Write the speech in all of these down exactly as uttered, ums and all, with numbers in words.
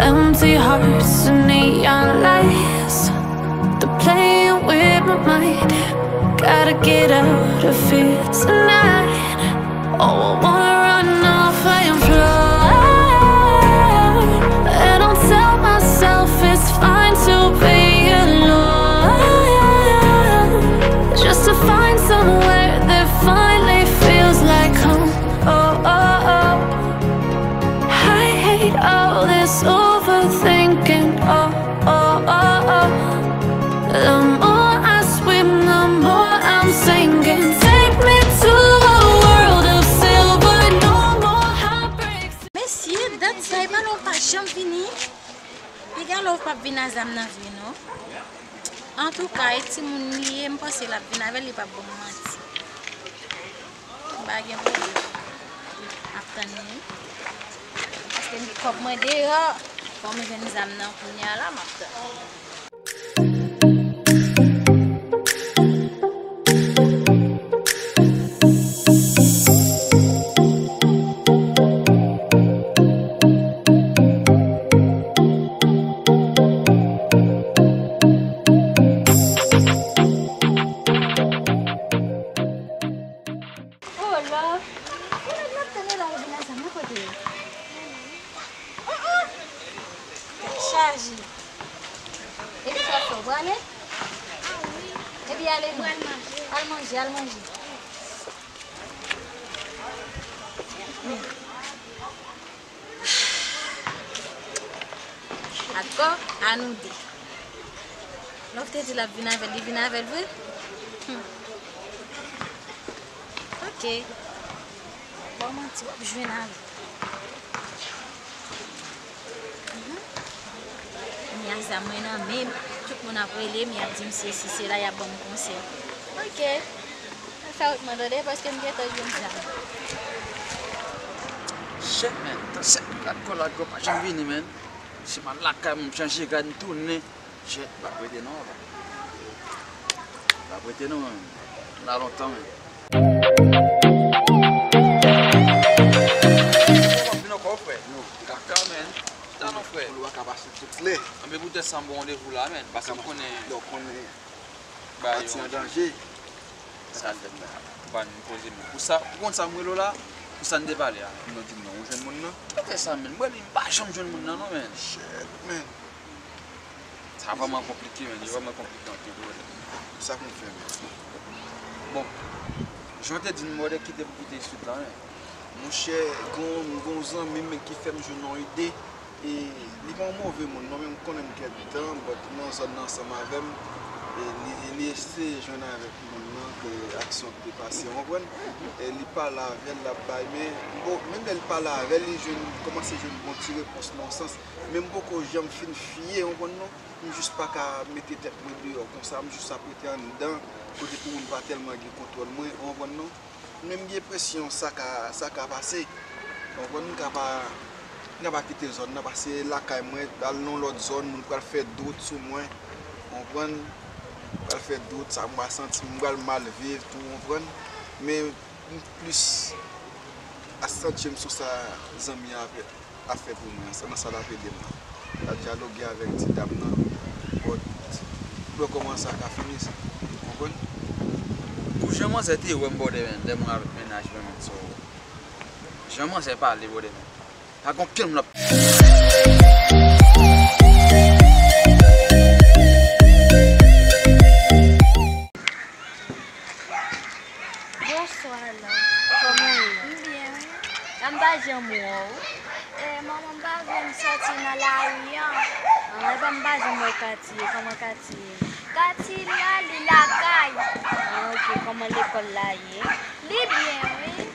Empty hearts and neon lights. They're playing with my mind. Gotta get out of here tonight. Oh, I wanna run off and fly. And I'll tell myself it's fine to be alone. Just to find somewhere that finally feels like home. Oh, oh, oh. I hate all this overthinking. Oh, oh, oh, oh. The more I swim, the more I'm sinking. Take me to a world of silver, no more heartbreaks. Mesye, dat sa e pa lè w pa janm vini. Piga lè w p ap vin a zam nan vre non. Antouka, e timoun li ye, m panse l ap vin avè l, li p ap ban m manti. M pa gen pwoblèm. M ap tann li. Paske m gen kòb mwen deyò. Fò m jwenn zam nan kounye a la, m ap tann. Oh, love. E nèg m ap tann la, ou vin a zam nan kote? Oh, oh. Tèt chaje. Epi sa fè, ou prale? Epi ale non. Al manje, al manje. Ankò, a nou de. Love te di l ap vin avè l, li vin avè l vre? Hmm. Ok. Bon, manti, w ap jwenn avè l. Mhm. M gen zam mwen nan men m. Tout moun ap rele m, y ap di m sesi, sela, y ap ban m konsèy. Ok. Sa w t mande, paske m gentan jwenn zam. Shit, man. Tan sèt mil lat kòl la, gwo pa janm vini, man. Si m al lakay mwen, m chanje rad, m tounen. Shit, m p ap rete non, papa. M p ap rete non, man. M la lontan, man. Vin ankò, frè. Yo, kaka, man. Talon, frè. Pou l pa ka pase tout lè. Anben poutèt sa, m gen randevou la, man. Paske m konnen. Lè w konnen. Ba, pati an danje. Sa fè m pa vin poze m. Pou sa, pou konn sa m rele w la, pou sa n te pale a. Non, di m non, ou jwenn moun nan? Ou fè sa, men. Mwen, m pa janm jwenn moun nan, non, men. Shit, men. Sa vrèman konplike, men. Li vrèman konplike anpil, brother. Sa pou m fè, men. Bon, jan w te di m, brother, kite pou kite isit la, men. Monchè, gon, gon zanmi m ki fè m jwenn yon ide. E li pa yon move moun, non, men m konnen m kèk tan, but nan zòn nan ansanm avè m. E li, li eseye jwenn avèk moun nan ke aksyon te pase, w konprann? E li pale avè l, l ap bay, men bon, menm lè li pale avè l, li jwenn, li kòmanse jwenn bon ti repons nan yon sans. Men m poko janm fin fye, w konprann, non? M jis pa ka mete tèt mwen deyò konsa, m jis ap rete anndan, kote pou moun pa tèlman gen kontwòl mwen, w konprann, non? Men m gen enpresyon sa ka, sa ka pase. Konprann? M ka pa, m ka pa kite zòn nan, pase lakay mwen, al nan yon lòt zòn, moun pral fè dout sou mwen. Konprann? Pral fè dout, sa m pral santi, m pral mal viv tou, konprann? Men m plis a santi m sou sa zanmi an ap ap fè pou mwen an, sa nan sa l ap ede m nan. L ap dyaloge avèk ti dam nan, but, pou wè kòman sa ka fini sa. Konprann? Pou jan manzè te wè m, brother, men, lè mwen avèk mennaj mwen, men, so, jan manzè pale, brother, men, pa gen okenn moun ap Bonswa, love. Kòman w ye? M byen, wi. An m pa janm wè w. E, manman m pa vle m sòti nan lari an. An, epa m pa janm wè Katy ye. Kòman Katy ye? Katy la, li lakay. An, ok. Kòman lekòl la ye? Li byen, wi.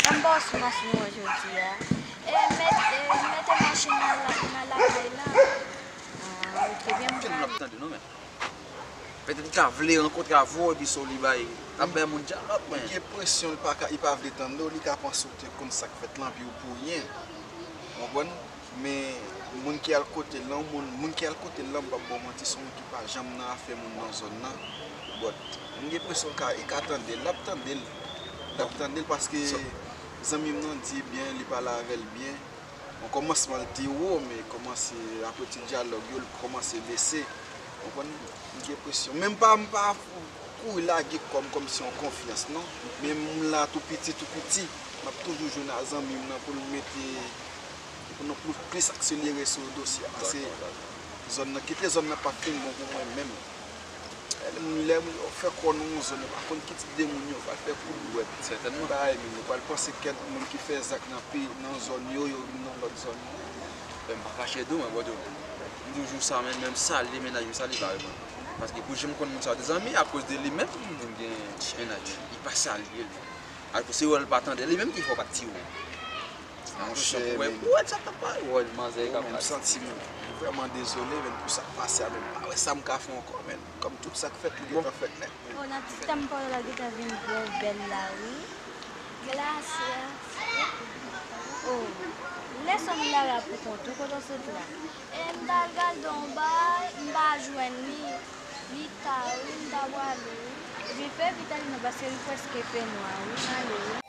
An m ba w sou machin ou an jodi a. E, met, e, mete machin nan la, nan lakay la. An, ok. Byen m pral. Petèt li ka vle rankontre avè w epi se w li bay, ap bay moun dyalòg, men. Li gen presyon, li pa ka, li pa vle tande w, li ka panse w te konn sa k fèt lan, epi w pou ryen. Konprann? Men, Moun ki al kote l lan, moun, moun ki al kote l lan, m p ap ba w manti, se yon moun ki pa janm nan afè moun nan zòn nan. But, m gen enpresyon ka, li ka tande l, l ap tande l. L ap tande l paske zanmi m nan di byen, li pale avè l byen. Bon, kòmansman l te wo, men kòmanse, apre ti dyalòg yo, l kòmanse bese. Ou konprann? M gen enpresyon. Men m pa, m pa kouri lage kò m kòmsi yon konfyans, non. Men m la tou piti, tou piti. M ap toujou jwenn ak zanmi m nan pou l mete, pou nou pli-, plis akselere sou dosye a. Paske zòn nan, kite zòn nan pa fin bon pou mwen menm. Lè moun, lè moun yo fè kò nan yon zòn, yo pa konn ki tip de moun yo pral fè kou dwèt. Sètènman. Bagay, men yo pral panse kèk moun ki fè zak nan peyi, nan zòn yo, yo vin nan lòt zòn yo. Men m pa kache di w, mwen, bòdyo. M toujou sa, men, men m salye mennaj m, salye pa reponn. Paske pou jan m konn moun sa yo te zanmi, akoz de li menm, m gen mennaj. Li pa salye l. Akoz se wè l pa tande, li menm ki fè w pa t tire w. Monchè, pou wè, men pou wè sa k ap pase, wè, manzè ka pase. M santi m vrèman dezole, men pou sa k pase a, men m pa wè sa m ka fè ankò, men kòm tout sa k fèt, li gentan fèt nèt. Oh, nan ti tan m pa w la gentan vin bò bèl la, wi. Glasya. Oh, lè sòm la la pou kont ou, kote w sot la? E m t al gade yon bay, m pa jwenn li. Li ta, wi, m ta prale, wi. Epi fè vit ale non, paske li prèske fè nwa, wi, m ale, wi.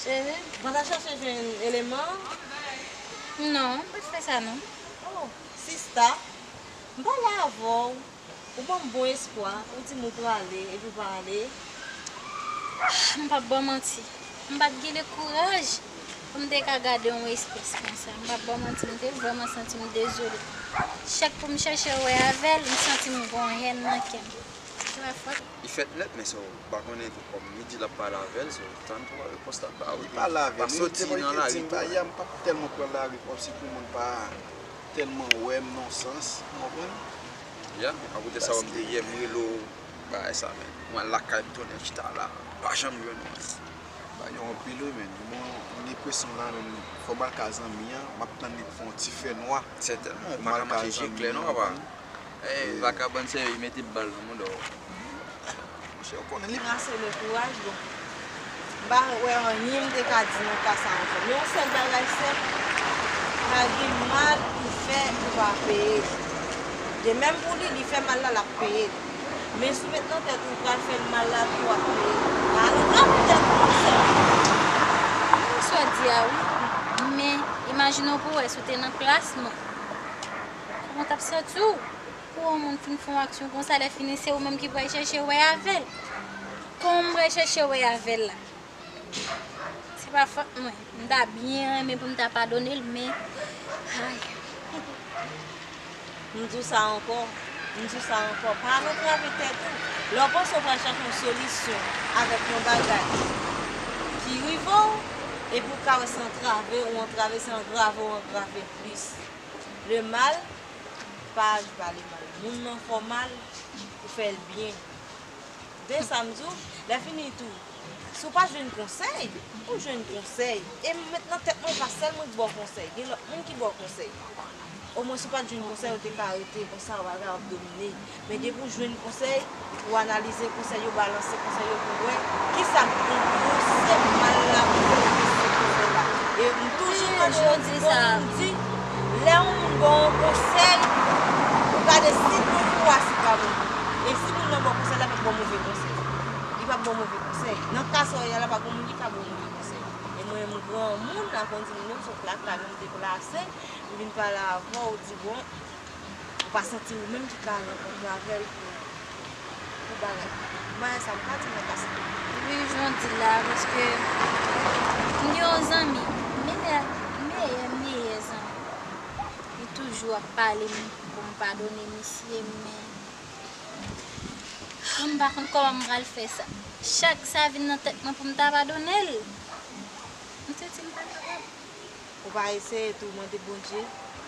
Cheri, mwen ta chache jwenn eleman. Non, m pa t fè sa non. Oh, sista, m pale avè w, ou ban m bon espwa, ou di m ou prale, epi w pa ale. M p ap ba w manti. M pa t gen le kouraj pou m te ka gade yon espès konsa. M p ap ba w manti, m te vrèman santi m dezole. Chak pou m chèche wè avè l, m santi m gon hèn nan kè m. Se pa fòt. Li fèt nèt, men se w pa konnen tou, kòm li di l ap pale avè l, se w tann pou repons l ap ba w. Li pale avè m, li te konn di m bagay a, m p ap tèlman pran lari kòmsi pou moun pa tèlman wè m nan yon sans, ou konprann? Ya, akote sa w m te yè, m rele w, bagay sa, men. Mwen lakay m tounen chita la, m pa janm jwenn ou, men. Bagay yo anpil wi, men. Bon, m gen enpresyon la, men fò m al ka zanmi an, m ap tann li fè yon ti fè nwa. Sètènman, ou pa ka mache je klè non, papa. Ey, vagabon serye, mete bal nan mouda w. Monchè, ou konnen li. Rase le kouraj, bon. M pa wè anyen m te ka di nan ka sa ankò. Men yon sèl bagay senp, pa gen mal ou fè, ou pa peye. De menm pou li, li fè mal la, l ap peye l. Men si w met nan tèt ou, ou pral fè l mal la tou, w ap peye l. Pa rann nan pou tèt ou, monchè. Sa w di a, wi. Men, imajine w pou w wè, si w te nan plas mwen. Kòman w t ap santi w? Pou yon moun fin fè yon aksyon konsa, lè fini, se ou menm ki pral chèche wè avè l. Kòman m pral chèche wè avè l la? Se pa fòt mwen. M ta byen renmen pou m ta padone l, men, ay. M di w sa ankò. M di w sa ankò. Pa antrave tèt ou. Lè w panse w pral chache yon solisyon avèk yon bagay ki rive w, epi w ka wè se antrave ou antrave, se antrave ou antrave plis. Le mal, pa aji pa le mal. Moun nan fè w mal, ou fè l byen. De sa m di w, lè fini tou, si w pa jwenn konsèy, ou jwenn konsèy. E m met nan tèt mwen, pa sèl mwen k ba w konsèy, gen lòt moun ki ba w konsèy. Omwen si w pa t jwenn konsèy, ou te ka rete konsa, bagay w ap domine. Men depi w jwenn konsèy, ou analize konsèy yo, balanse konsèy yo pou w wè kisa k pou pouse mal la pou fè w pase konsèy la. E m toujou mande yo, di, bon, m di, lè yon moun ba w yon konsèy, ou gade si moun ou a si ka bon. E si moun nan ba w konsèy la, pa t ba w move konsèy. Li pa t ba w move konsèy. Nan ka sa w ye a la, pa gen moun ki ka ba w move konsèy. E mwen, m granmoun, la, konn di m menm sot lakay mwen, m deplase, m vin pale avè w, ou di, bon, ou pa santi ou menm ki ka rankontre avè l pou, pou bagay. Bagay sa, m pa di mwen pa santi. Wi, jan w di la, paske m gen yon zanmi, meyè, meyè, meyè zanmi. Li toujou ap pale m pou m padone misye, men m pa konn kòman m pral fè sa. Chak sa vin nan tèt mwen pou m ta padone l, m santi m pa kapab. Ou pa eseye tou mande Bondye?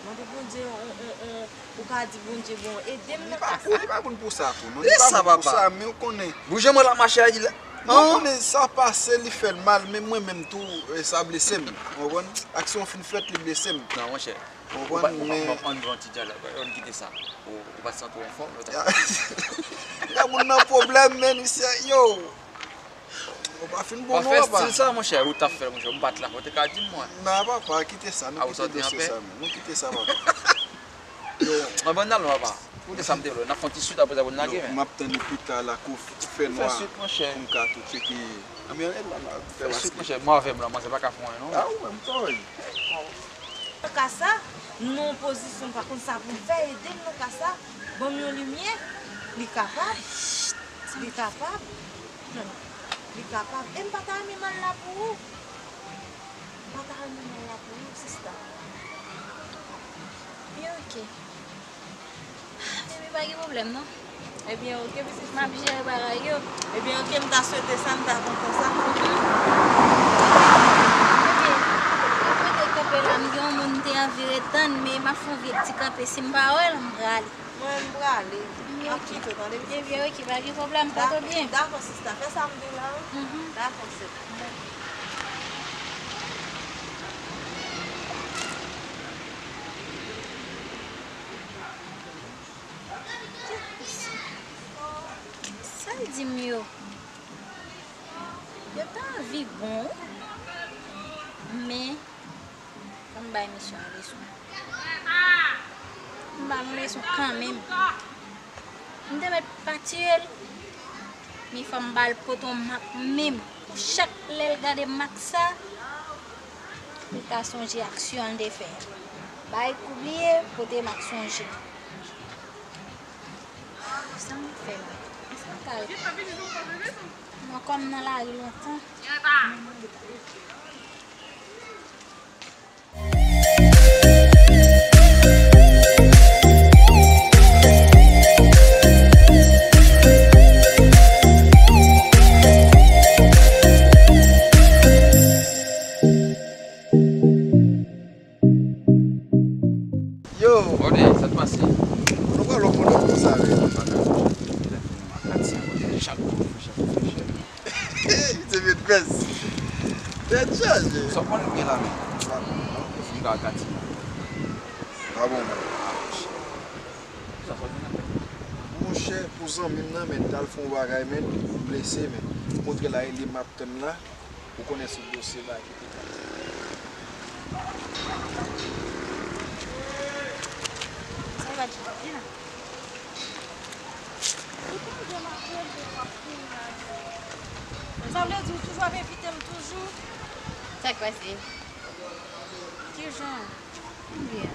Mande Bondye, on, on, on, ou ka di Bondye, bon, ede m nan ka sa. Li pa pou, li pa pou n pou sa tou, non. Li pa pou n pou sa, men ou konnen. Bouje mwen la mache a di la. Non, men sa pase, li fè l mal, men mwen menm tou, eh, sa blese m. Ou konprann? Aksyon an fin fèt, li blese m. Non, monchè. Ou konprann? Ou pa, ou pa, men ou pa, ann pran ti dyalòg, ann kite sa. Ou, ou pa t santi w anfòm, lè w t ap... Ya moun nan pwoblèm, men, misye, yo. Ou pa fin bon non, papa. Pa fè stil sa, monchè, ou t ap fè l, monchè, ou bat la, ou te ka di m, mwen. Non, papa, kite sa, nou kite dosye sa, men. Nou kite sa, papa. Yo. Mwen, bon, n al non, papa. Koute sa m te vle. N ap fè yon ti swit, apre sa pou n lage, men. M ap tann li pita la, kou fè nwa, pou m ka tou tcheke. Anmyè, la, la, fè swit, monchè. Mwen avè m la, mwen, se pa ka fè anyen, non. A, ou menm, tou, wi. Nan ka sa, nou nan pozisyon, nou pa konn sa pou n fè, ede m nan ka sa, ban m yon limyè, li kapab, li kapab, li kapab. E m pa ta renmen mal la pou ou. M pa ta renmen mal la pou ou, sista. Byen, oke. Ebyen, pa gen pwoblèm, non. Ebyen, oke, pitit, m ap jere bagay yo. Ebyen, oke, m ta swete sa, m ta kontan sa. Ebyen, m ap rete kanpe la, m gen yon moun m te anvi ret tann, men m ap fè yon vye ti kanpe. Si m pa wè l, m prale. Mwen, m prale. M ap kite w, tande, pitit. Ebyen, oke, pa gen pwoblèm, pòte w byen. Dakò, sista, fè sa m di w la, wi. Dakò, sè. Sa l di m yo? Yo ta anvi bon, men fò m bay misye yon leson. M ba l yon leson kanmenm. M te mèt pa tiye l, men fò m ba l pote yon mak menm. Pou chak lè l gade mak sa, li ka sonje aksyon l te fè. Bay kou bliye, pote mak sonje. Sa m fè menm? Sa m ka... Mwen kòm nan lari lontan. Yo! Bòde, sa k pase? Nou pral lòt moun konsa, wi. Telefòn nan ka ti chak kou, chak kou, chak kou. Li te met pès. Tèt chaje. Sa w konn gen la, men? Sa bon, non? Ou fin ka kati la. Pa bon, non. Sa fò gen nan fè. Monchè, pou zanmi m nan, men, t al fè yon bagay, men, blese, men. Montre la, li m ap tann la. Ou konnen sou dosye bagay ki te pase. Sa va, Djidjina? Ou konn jan m ap rele w ap kouri la. Sa vle di ou toujou ap evite m toujou? Sa k pase? Kijan? M byen.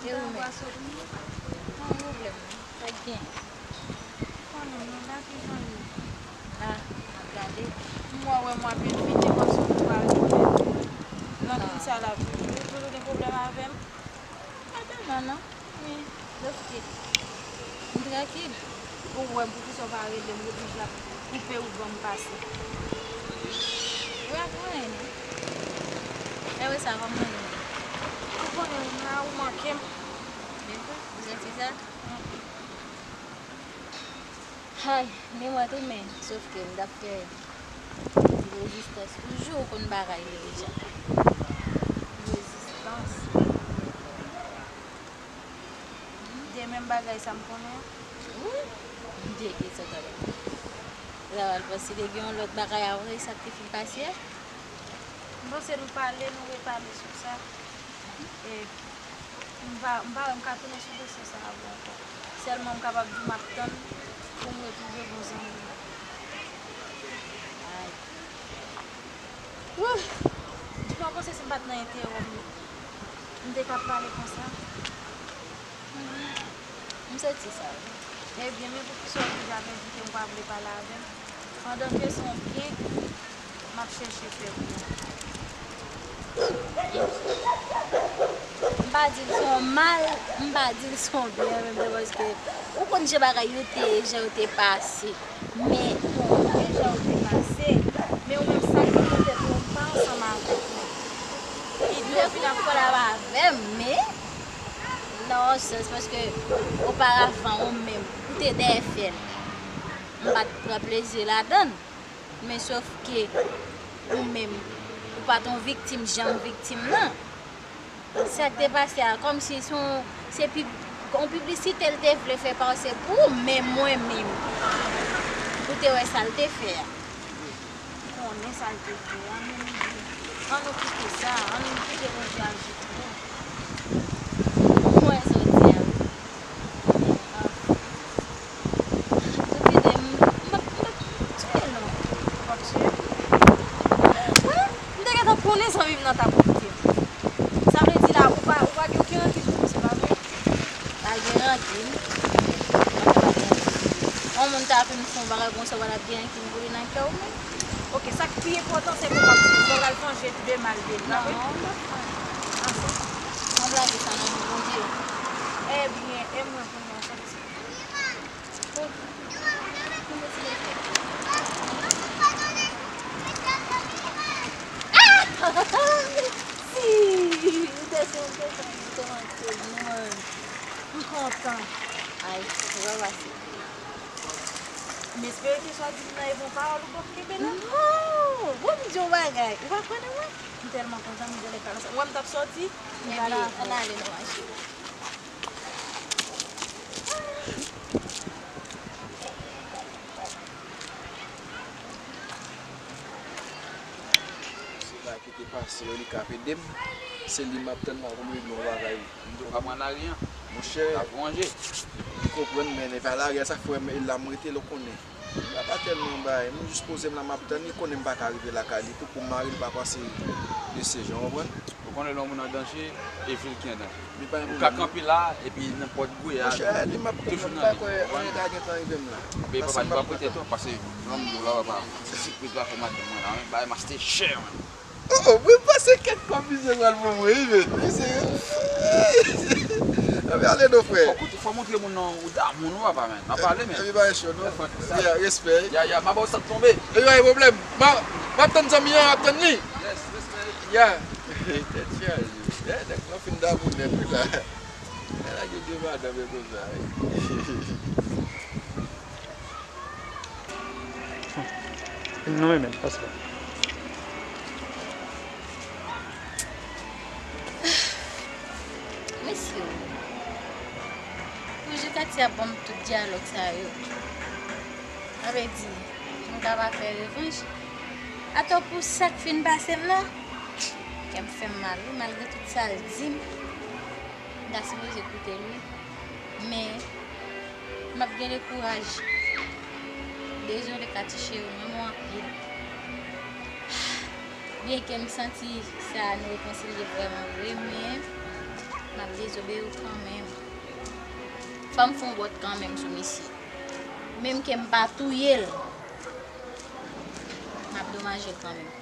E ou menm? Pa gen pwoblèm non. Sa k gen? Konnen mwen la, kijan l ye? A, m ap gade. M wè, wè m w ap evite paske ou pa reponn. Nan tout sa la, ou toujou gen pwoblèm avè m? Pa tèlman non. Men, Dofke, m trankil. Ou wè m, poukisa w pa rele m, ou toujou ap koupe wout ban m pase. Ou pa pou anyen non. E wè sa, kòman w ye? Ou konnen m la, ou manke m. Ou santi sa? Hay, men mwen tou, men, sòf ke m t ap fè rezistans toujou, ou konn bagay yo deja. Rezistans. De menm bagay sa m konnen an? Wi, m te gen sa talè. Sa va l panse te gen yon lòt bagay apre sa k te fin pase a? M panse nou pale, nou repale sou sa. E m pa, m pa wè m ka tounen sou dosye sa a vre ankò. Sèlman m kapab di w m ap tann pou m retwouve bon zanmi m. Ay. Wouh! Di m, w panse si m pa t nan entèwòm li, m te ka pale konsa? M santi sa, wi. Ebyen, men poukisa w oblije ap evite m, w pa vle pale avè m? Pandan ke se yon byen m ap chèche fè pou ou. M pa di l se yon mal, m pa di l se yon byen an menm tan, paske ou konn jan bagay yo te ye, jan yo te pase. Men, bon, men jan yo te pase, men ou menm sa ki nan tèt ou, ou pa ansanm avèk mwen. Li dwe vin ap kolabore avè m, men nan yon sans, paske oparavan ou menm, ou te dèyè fè l. M pa t pran plezi ladan l. Men sòf ke ou menm, ou pa t yon viktim jan m viktim nan. Sa k te pase a, kòmsi se yon, se pib-, yon piblisite l te vle fè pase pou ou, men mwen menm, ou te wè sa l te fè a. Ou konnen sa l te fè a, men ann nou kite sa, ann nou kite Bondye aji pou nou. Mwen jodi a, wi. Ou kite m, m p ap, m p ap tiye non. Ou p ap tiye? Wi, m te gentan konnen zanmi m nan t ap koute m. Sa vle di la, ou pa, ou pa gen okenn rankin sou mwen, se pa vre? Pa gen rankin. Yon moun ta fin fè yon bagay konsa, w pa t ap gen rankin pou li nan kè w menm? Ok, sa k pi enpòtan, se pou w ap di, fò w al vanje de mal de l, pa vre? Non, m p ap fè. Anfin. Mwen blage sa nan men Bondye. Ebyen, e mwen pou mwen, sa vle di. Si! Ou te se yon pèsonn ki te manke mwen. M kontan. Ay, sa pa pase. M espere ke sa w di m nan e bon pawòl ou p ap kenbe la. Non! Bon, m di yon bagay. Ou pa konnen mwen? M tèlman kontan, m di w lè kalansa. Ou wè m t ap sòti? M pa la. Ann ale non, ma cheri. Se bagay ki te pase yo, li k ap ede m. Se li m ap tann la pou m regle yon bagay. M di w pa pran lari an. Monchè, m konprann, men e pa lari a, sa fè m, e la m rete, lè w konnen. M pa tèlman bay, m jis poze m la, m ap tann li, konnen m pa ka rive lakay li tou pou m mare l pa pase de se jan, w konprann? Ou konnen lè yon moun an danje, e vle l ki an danje. Ou ka kanpe la, epi nenpòt bwè a, toujou nan li, w konprann? Monchè, li m ap tann, m pa kwè anyen ka gentan rive m la. Men papa, li p ap rete twòp, paske jan m di w la, papa, se sipriz la fè madanm mwen la, wi, bagay m achte chè, wi. Oh, oh, mwen panse kèk kòb misye pral ban mwen, wi, men. Misye, ann ale non, frè. Fò koute, fò montre moun nan ou damou nou, papa, men. N ap pale, men. Epi bagay cho, non? Yeah, respè. Ya, ya, m a ba w sa k tonbe. Epi pa gen pwoblèm. M a, m ap tann zanmi an, m ap tann li. Yes, respè. Ya. Tèt chaje. Yeah, nèg lan fin damou nèt, wi, la. Nèg la gen de madanm e konsa, wi. Non, men, men, pase la. Mesye, pou jan Katia ap ban m tout dyalòg sa yo, sa vle di, m ka pa fè revanch. Atò pou sa k fin pase m nan, kè m fè m mal, wi, malgre tout sa l di m. M ta sipoze koute l, wi. Men, m ap gen dekouraj. Dezole, Katia cheri, m renmen w anpil. Byenke m santi sa nou rekonsilye vrèman vre, men m ap dezobeyi w kanmenm. Fò m fè yon wòt kanmenm sou misye. Menm ke m pa touye l, m ap domaje l kanmenm.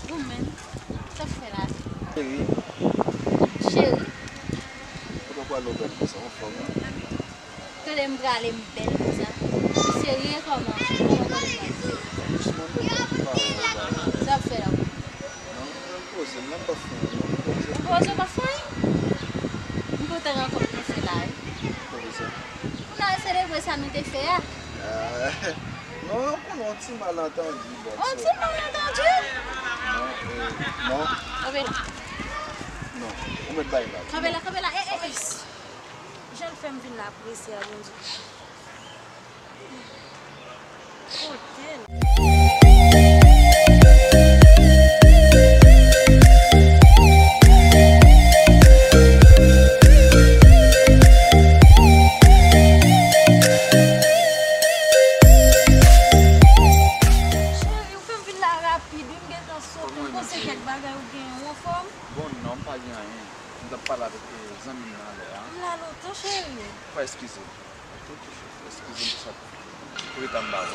Ou menm, sa w ap fè la? Cheri. Cheri? Poukisa w pale w bèl konsa, anfòm, wi? Tande m prale m bèl konsa. Ou serye kòman? Kòman w tande m prale? Dousman, dousman, pa wè w, pa wè. Sa w ap fè la? Non, mwen poze m la, m p ap fè anyen, non, m poze m. Ou poze w p ap fè anyen? M kontan rankont nou fè la, wi. Poukisa? Pou n al selebre sa nou te fè a. Ah, non, ou konnen yon ti malantandi, bòs. Yon ti malantandi? Non, eh, non. Kanpe la. Non. Kanpe la, kanpe la, e, e, e. Jan l fè m vin la prese a, Bondye. Kote l? Cheri, ou fè m vin la rapid, wi, m gentan sote, m panse kèk bagay ou genyen, ou anfòm? Bon, non, m pa gen anyen. M t ap pale avèk, eh, zanmi m nan anlè a. M la lontan, cheri. Fò eskize m. Eskize m pou sa, pou reta m ba ou.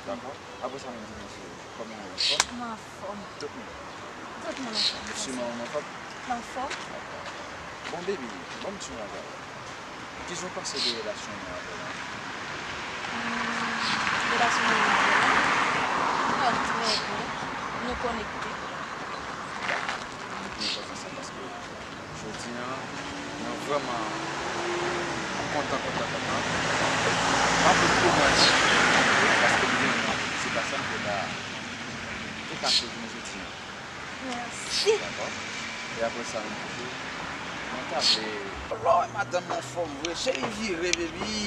Dakò? Apre sa, m di mesye, kòman w ye? Anfòm? M anfòm. Tout moun? Tout moun anfòm. Mesye, manman w anfòm? L anfòm. Dakò. Bon, baby, ban m di yon bagay. Kijan w panse de relasyon mwen avè w la? Hmm, relasyon mwen avè w la? Nou pral trè byen. Nou konekte. Dakò. M kontan sa paske jodi a, mwen vrèman kontan, kontan, kontan. M ap di pou mwen, paske m gen yon ti gason ki la, ki ka swiv mwen jodi a. Mèsi. Dakò? E apre sa, mwen di, mwen ta vle. Lò, madanm anfòm vre, cheri vire, baby.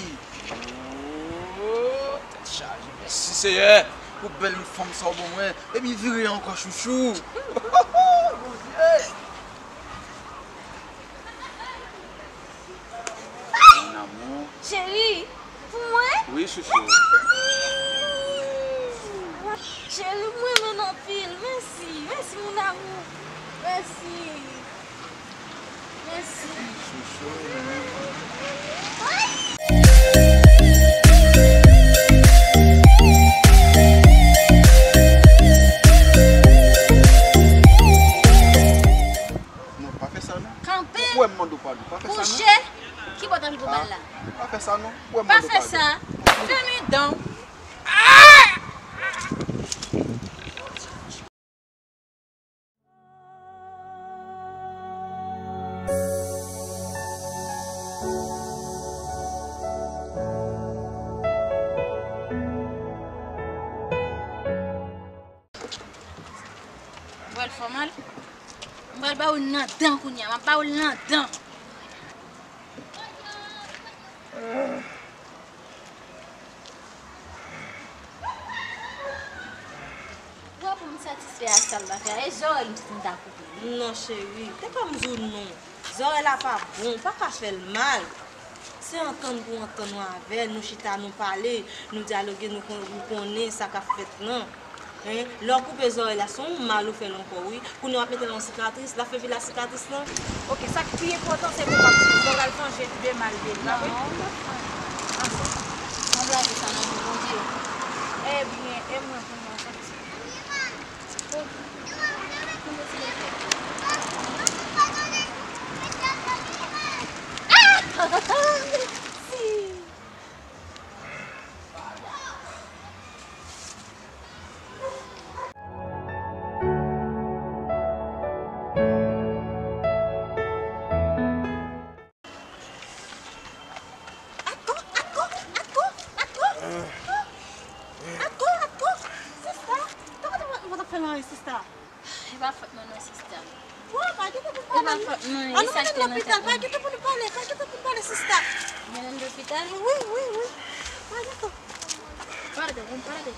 Oh, tèt chaje. Mèsi, Seyè, pou bèl fanm sa w ban mwen. Baby, vire ankò, chouchou. Bondye. Mon amour. Cheri, pou mwen? Wi, chouchou. Cheri, mwen renmen w anpil. Mèsi, mèsi, mon amour. Mèsi. Mèsi. Chouchou, mwen. Non, pa fè sa non. Kanpe. Ou wè m mande w padon. Pa fè sa non. Bouche. Ki bò w anvi pou m al la? Ah, pa fè sa non. Ou wè m mande w padon. Pa fè sa. Fèmen dan w. Ou pral fè w mal? M pral ba ou nan dan kounye a, m ap ba ou nan dan. Wè pou m satisfè ak sa l ta fè a, e zòrèy m ti m ta koupe. Non, cheri, te pa m di w non. Zòrèy la pa bon, ou pa ka fè l mal. Se antann pou w antann ou avè l, nou chita, nou pale, nou dyaloge, nou kon-, nou konnen sa k ap fèt lan. Hein? Lè w koupe zòrèy la, se yon mal ou fè l ankò, wi. Kounye a w ap mete l yon sikatris, l ap fè pi la sikatris lan. Ok, sa ki pi enpòtan, se pou w pa, pou w pa al vanje de mal de l, pa vre? Non, m p ap vanje. Anse, m ap lage sa nan men Bondye. Ebyen, e mwen pou mwen, sa ki se. Atò, atò, atò, atò. Atò, atò. Sista, kòman w t ap fè mari sista? E pa fòt mwen non, sista. Wè, pa gen tan pou n pale. E pa fòt mwen, e sa k te nan tèt mwen. Ann nou mennen l lopital, pa gen tan pou nou pale, pa gen tan pou nou pale, sista. Mennen l lopital? Wi, wi, wi. Pa gen tan. Pale, pale.